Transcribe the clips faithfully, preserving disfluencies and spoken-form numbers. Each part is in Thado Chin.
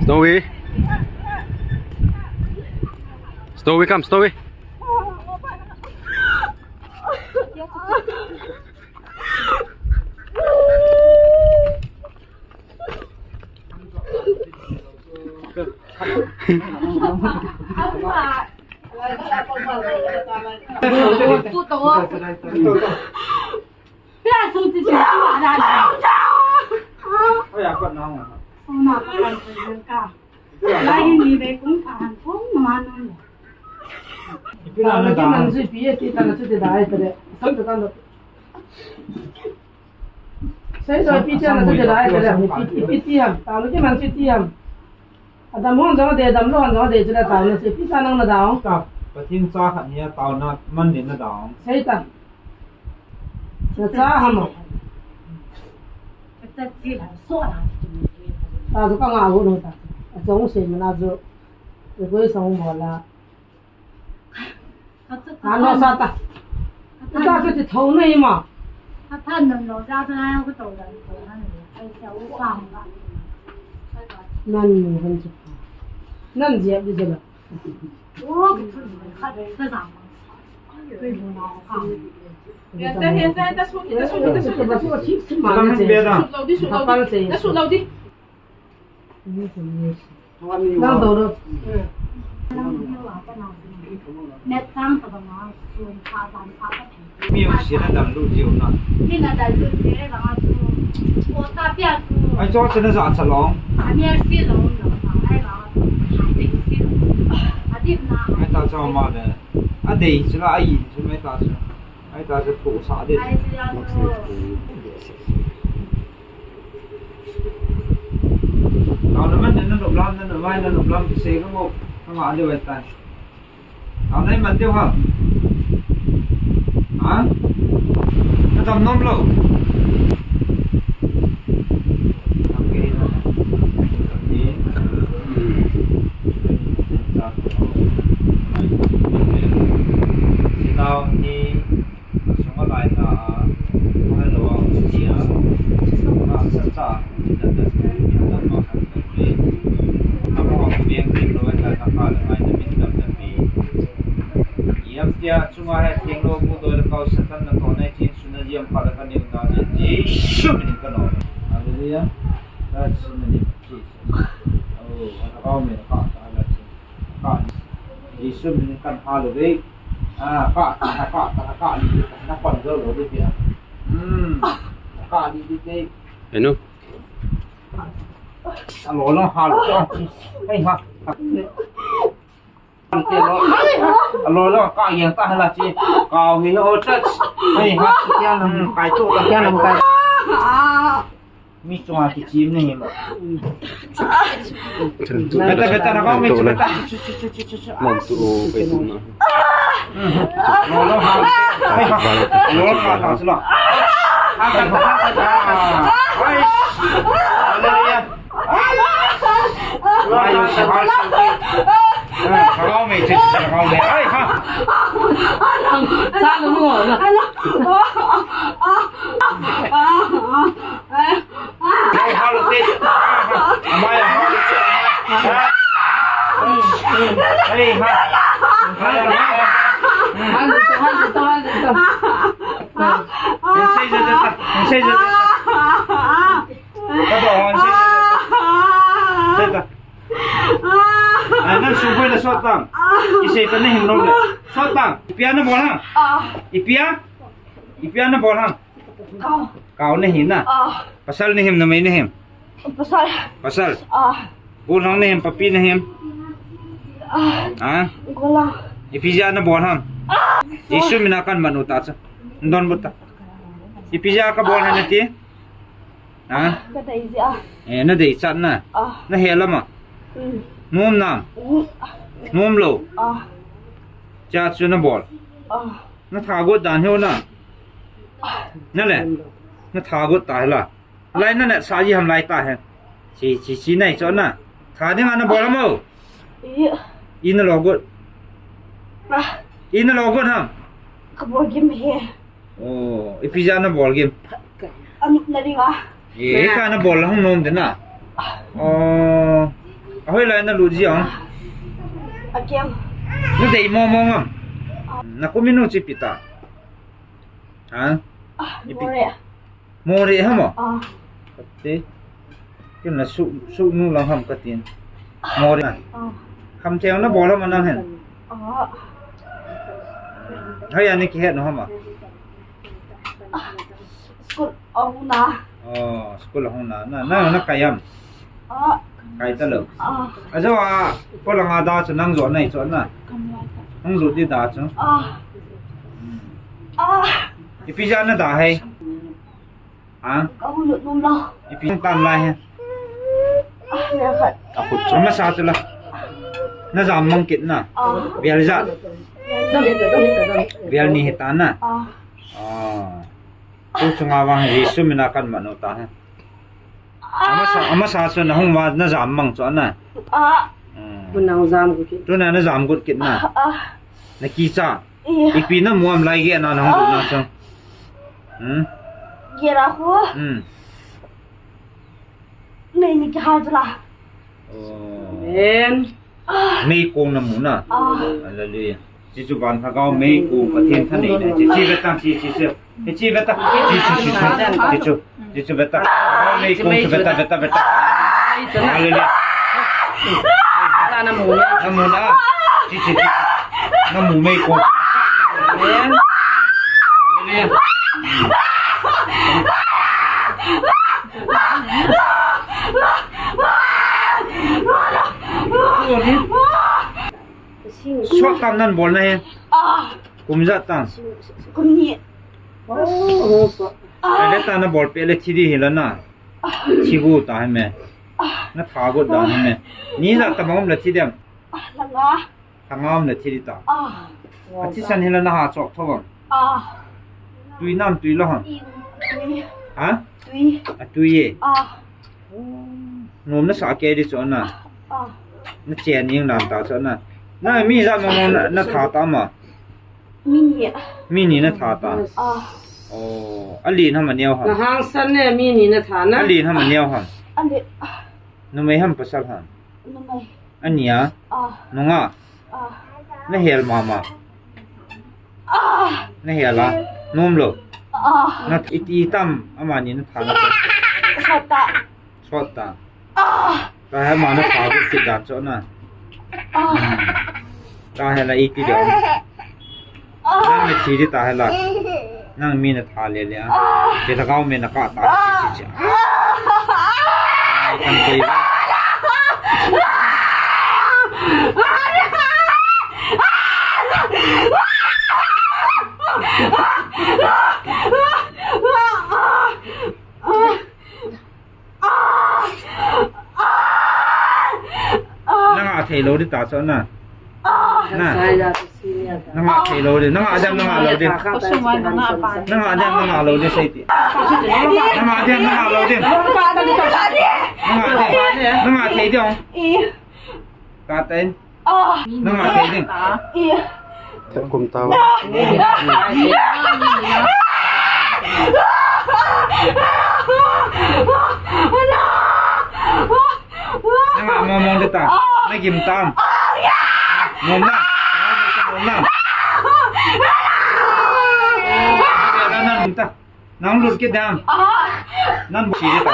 Snowy. Snowy, come, Snowy. Sei to, ipi cha na chu dai, dai, ipi, ipi ti ham, taona kiman chu ti ham. Adam hon jong dei, adam lou hon jong dei, chu dai taona chu, ipi cha nang na dau. Ta, Pathen cha khat hi taona man ding na dau. Sei ta. Na cha ham. Ta chu ka nga hu lo ta. A jong sei mana jo. Ko i song mo la. Ano sa ta. Ta chu ti thou nei ma. Nan nu han chu. Nan jep di jela. Nang do do. Mi u si na dam lu jiu na. Mi na dam lu jiu na chu. O ta pia chu. Ai cho si na za cha long. A mi si long long na ai la. Ai ta cho ma de. A dei chu la ai chu mai ta chu. Ai ta chu thu sa de. Ai chu ya chu. Tao na man na nop lam, na nop mai na nop lam, kisei ka mo, ka nga de wai tai. Tao na man de ha. Ha? Ka tam nom lo. Okay. Tao ni. Sunga lai ta, hello, tia. Ka sa ta, tia ta, tia ta, ma ka ta le. Ama ho ki beng tin lo ta ta ka le mai ta min ta ta pi. Yam tia, chunga he theng lo mu do le kau sa tan na to nai chin su na yam pa la ka ni na le. Jesu min ka no. Hallelujah. That's so many Jesus. Oh, what about me? Ka ta la. Ka, Jesu min kan hal uve. Ah, ka, ka, ka, ka, ka, na pan zo lo de pia. Hmm. Ka di di de. Enu. Alo lo hal. Hei ha. Alo lo ka yang ta la chi. Ka hi ho cha. Hei ha. Kai to ka. Mi chunga kichim nahi ma. Beta, beta, na kau me, beta. Mam tu o, pe tu na. Lo, lo, ha. Lo, ha, ha, lo. Ha, ha, ha, ha. Ai. Hallelujah. Ai, yo, ha. Ha, kau me, che, kau me. Ai, ha. Sa lo mo. Ai, ha, lo, te. Amai, ha, lo, te. Ai, ha. Handle to, handle to, handle to. Handle to. Handle to, handle to. Handle to. Ai, nang sungkoi la sot tang. Isei ta nahin nom le. Sot tang. Ipi a nabol ham? Ipi a? Ipi a nabol ham? Kau. Kau nahi na? Ah. Pasal nahi, numei nahi? Pasal. Pasal? Ah. Gollhang nahi, papi nahi? Ah. Ha? Gollhang. Ipi jeh a nabol ham? Ah. Jesu mina kaman u ta cha. Donbut ta. Ipi jeh a kabol ham nati? Ha? Kadei jeh a. Eh, nadei chan na? Ah. Nahel am? Hmm. Nom nam? Hmm. Nom lou? Ah. Cha chu nabol? Ah. Natha got dan hiu na. Nale. Natha got ta hila. Lai nane sa ji ham lai ta he. Chi, chi, chi nai cho na. Tha ding a nabol ham o? I. I nalo got. Ah. I nalo got ham? Kabol gim he. Oh, ipi jeh a nabol gim? Anop na ding a. Eh, ka nabol la hung nom de na. Oh. Hoilai nalut ji ham? Akem. Nadei mong mong am? Na kum in u chi ipi ta? Ha? Ah, ipi? Moreh. Moreh ham? Ah. Kati. Ken la Su, Sugnu lang ham katin. Moreh. Ah. Khamtheng nabol ham nang hin? Ah. Hoiya nakihet u ham? Ah. School ahung na. Oh, school ahung na. Na, na, nakai am? Ah. Kai talou. Ah. Ajo a, polanga da chu nang jo nai chu na. Hung lut di da chu. Ah. Hmm. Ah. Ipi jeh a nada ham? Ha? Kahung lut nom lou. Ipi tan lai ham? Ah, ya khat. Akhut chu. Amasa chu la. Najam mang kit na. Ah. Vel jat. Vel ni hita na. Ah. Ah. Tu chunga vang Jesu mina kaman u ta ham? Ah. Amasa, amasa chu nahung uva najam mang chu na. Ah. Hmm. Tuna najam got kit na. Ah, ah. Nakicha. Iya. Ipi namu am lai gei na nahung lut na chu? Hmm? Gei ra khu. Hmm. Mei ni kihal chu la. Oh. Amen. Meikong namu na. Ah. Hallelujah. Hichu van Lhagao meikong Pathen thaneina. Hiche, hiche ve tan, hiche, hiche. Hiche ve tan. Hiche, hiche, hiche. Hichu. Hichu ve tan. Lhagao meikong chu ve tan, ve tan, ve tan. Hallelujah. Namu na. Hiche, hiche. Namu meikong. Amen. Hallelujah. Sot tam nan bol na hi. Ah. Kum ijat tan? Kum ni. Ah. Ahile ta nabol peh le thi di hi la na. Ah. Thi gu ta hi me. Ah. Natha got dan hi me. Ni ijat tabang um le thi dem? Ah, langa. Langa um le thi di ta. Ah. Athisan hi la naha chok tho am? Ah. Tui nam tui lou ham? I, tui. Ha? Tui. Atui e. Ah. Nom nasah kei di chu na. Ah. Nachen ning nan ta chu na. Na mi ijat mong mong na, natha ta ma? Mi ni. Mi ni natha ta. Ah. Oh, alen ham aneo ham? Nahangsan ne mi ni natha na. Alen ham aneo ham? Ale. Numei ham pasal ham? Numei. Ani a? Ah. Nungah? Ah. Nahel mama? Ah. Nahel a? Nom lou? Ah. Na iti tam amani natha na? Sot ta. Sot ta. Ah. Tahi ama natha got kit dan chu na. Ah. Hmm. Tahi la iti ding. Ah. Nang nathi di tahi la. Nang mi natha le le a. Ah. Ke Lhagao me nakah ta chi chi chi. Ah. Ai, kan koi. Nangah thei lou di ta chu na. Na. Nangah thei lou di. Nangah dem nangah lou di. Nangah dem nangah lou di sei ti. Nangah dem nangah lou di. Nangah dem. Nangah thei di ong. Ka ten. Nangah thei ding. Kum tau. Nangah mong mong di ta. Nagim tam. Mong na. Mong na. Nang lut kit dem? Ah. Nang bol kit dem?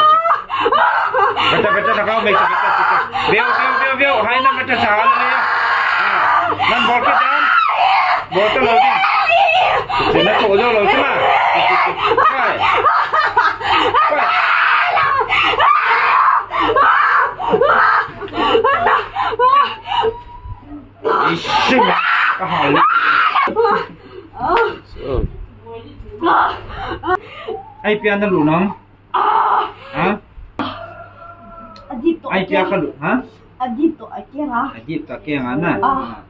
Beta, beta, Lhagao mei chu, beta, beta. Veu, veu, veu, veu. Hai nang beta cha le. Nang bol kit dem? Bol talou di. Chu na to jo lou chu na. Hai. Hai. Ishi, ka hal. So. Ai pia nalu nang? Ha? Adip to. Ai pia kalu, ha? Adip to akeng a. Adip to akeng a na. Ah.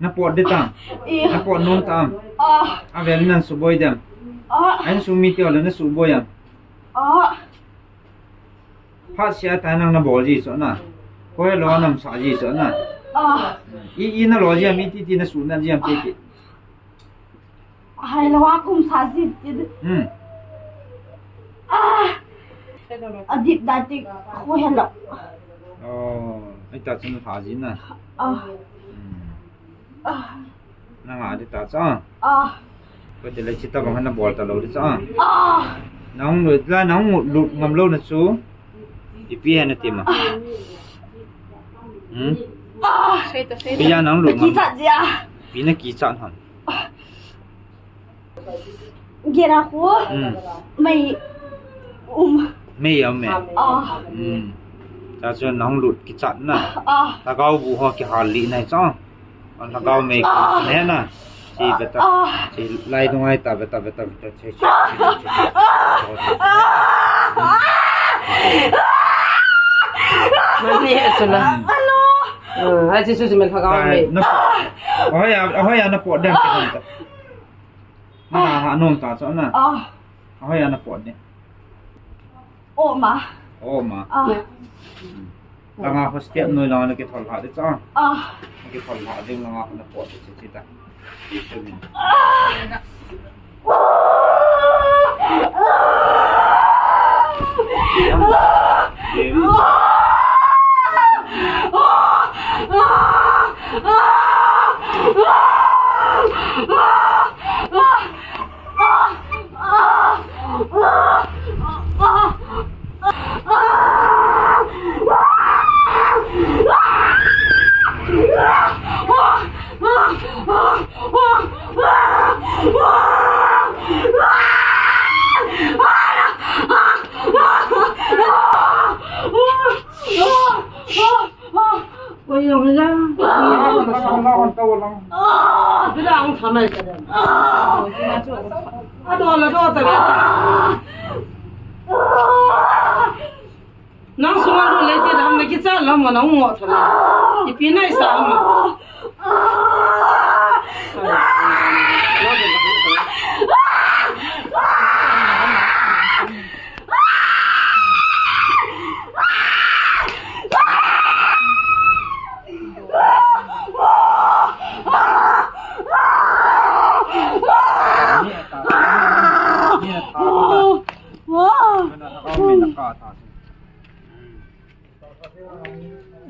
Napot di tam? Eh. Napot nom tam? Ah. Avel nan suboi dem? Ah. Ai sumi ti ole na suboi am? Ah. Phat sia ta nang nabol ji so na. Koi lo nam sa ji so na. Ah. I, i nalo ji am, iti ti nasu na ji am ti ti. Hai lo a kum sa ji ti. Hmm. Ah. Adip da ti khu helo. Oh, ai ta chun ha ji na. Ah. Hmm. Ah. Nanga di ta cha. Ah. Ko ti le chi ta bang na bol ta lo di cha. Ah. Nang lu la nang lut ngam lo na chu. Ipi hena ti ma. Hmm. Ah. Pi ya nang lut ngam. Ki cha ji a. Pi na ki cha ham. Gera khu. Hmm. Mei um. Mei um me. Ah. Hmm. Cha chu nang lut ki chat na. Ah. Lhagao bu ho ki hal li nai cha. An lhagao mei ki ne na. Chi beta. Ah. Chi lai dung ai ta beta beta beta che che. Mani e chula. Hello. Ah, ai chi su chi men lhagao mei. Hoi ya, hoi ya na po dem ki ta. Mana ha nom ta cho na. Ah. Hoi ana pot ni. O ma. O ma. Ah. Langa hostel noi langa na ki thol ha de cha. Ah. Na ki thol ha de langa na pot de chi ta. Isu ni. Oi, yong la. Bila ang thamai ka dan. Ado la do ta. Nang sunga lu le ti dam na ki cha lam ma nang mo thamai. Ipi nai sa ma.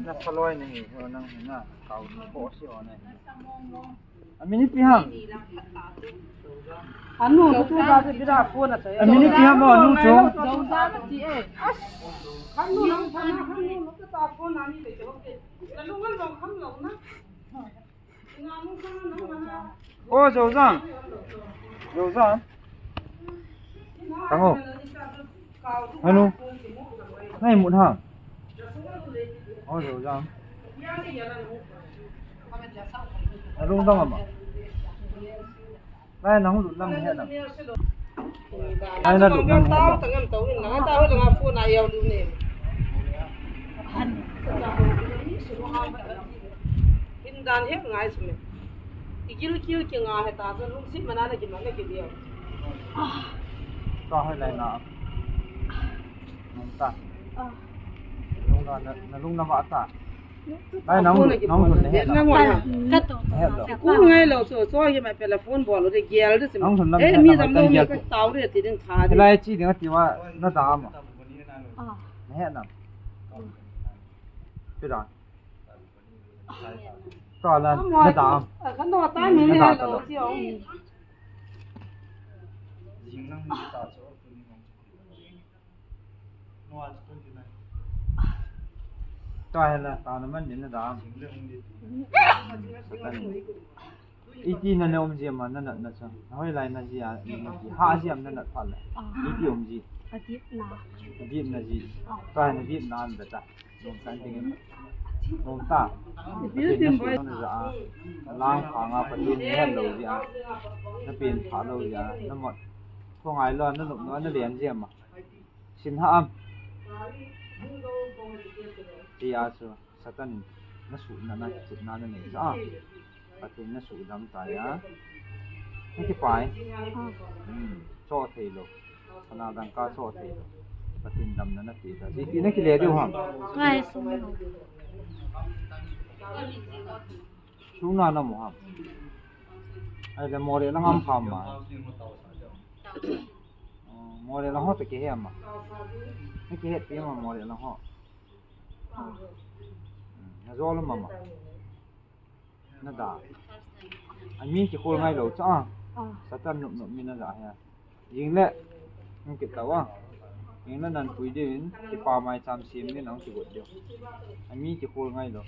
Na saloi nahi, ho nang hi na, kau ni ko si ho nahi. Amin ipi ham? Anu, tu ba se bira phone ata. Amin ipi ham, anu chu? Jong ja ti e. Anu nang sana, anu nang ta phone ani le jo ke. Lalu ngan jong kham lo na. O, Joujang. Joujang. Kango. Hanu. Nai mut ha. O, Joujang. Nalung dang ama. Lai nang lut nam he nam. Lai na lut nam he nam. Tao tang em tao in lang tao lang a phone a yau lu ne. Hin dan he ngai su me. Igil kil ki nga he ta so lungsi mana na ki mana ki dia. Ta he lai na. Nang ta. Lung na na lung na ma ta. Lai nang, nang hun ne he la. Nang hun. He la. Ku ngai lo so so hi mai pela phone bol de gel de sim. Nang hun lam. Eh, mi jam lo mi ka tau de ti ding tha de. Lai chi ding ati wa na da ma. Ah. Ne he na. Pi da. Ta la na da. Kan do ta mi ne lo si ong. Jing nang ni ta so. Tua hi la, ta na man din na dam. Iti na na um jia ma na na na cha. Hoi lai na jia, na ji. Ha jia na na pha la. Iti um ji. Adip na. Adip na ji. Tua hi na dip na an da ta. Nom kan ding. Nom ta. Iti na su na ja. Lang pha nga pa tin na lo jia. Na pen pha lo jia. Na mot. Ko ngai lo na lo na len jia ma. Sin ha am. Ti a chu Satan in na sutna na sutna na nei sa. Pathen na sudam ta ya. Na kipai. Hmm. Cho thei lo. Sana dang ka cho thei lo. Pathen damna na ti ta. Ti na kile diu ham. Ngai sung lo. Sung na na mo ham. Ai le mo le na ngam pham ma. Mo le na ho te ke he ma. Na kihetpi mama le lang ho. Hmm, na jo lo mama. Na da. Ami kikhol ngai lou chu a. Ah. Satan nop nop mi na da he. Jing le. Nang kit tau a. Jing le nan pui diu in, kipa mai cham sim ni nang kigot diu. Ami kikhol ngai lou.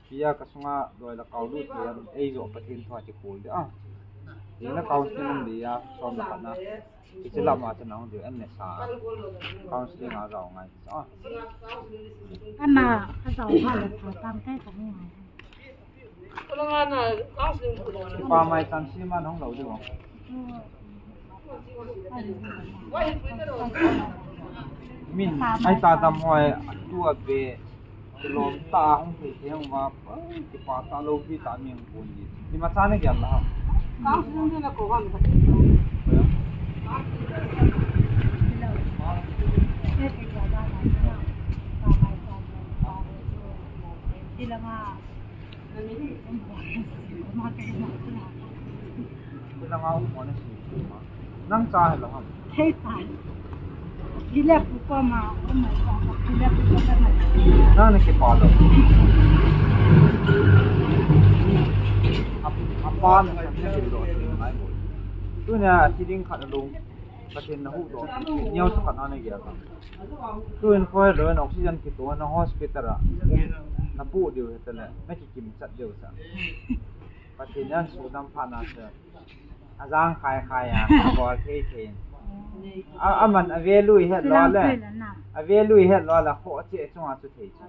Pia ka sunga doi la kau lut diu, ei jo Pathen thu a kikhol diu a. Jing le counseling um diu a, som le khat na. Hiche lama chu nang diu, an ne sa. Counseling a jao ngai sa. Ama, a jao pha le pha tam kai ka ni ngai. Kipa mai cham sim a nang lou diu. Min, ai ta dam hoi, tu a be. Kilom ta hung thei thei hung va, ai, kipa ta lou pi ta mi hung pon di. Ima cha na gel la ham. Kang sung ni na ko van ka. Ti la nga. Nang cha hi lo ham. Hei cha. Kile pu ko ma, oh my God, kile pu ko ma. Nang na kipa lo. Ap-, apa na sa kile lo, mai bo. Tunia, thi ding khat lo. Pathen na huhdoh. Neo chu khat na na gel a. Tuin khoi lo, na oxygen kitoh na hospital a. Na pu diu hi tale. Na kikim chat diu sa. Pathen in sudam pha na sa. A jang khai khai a, a bol thei thei. A, aman a value het lo le. A value het lo le, kho che chunga chu thei chu.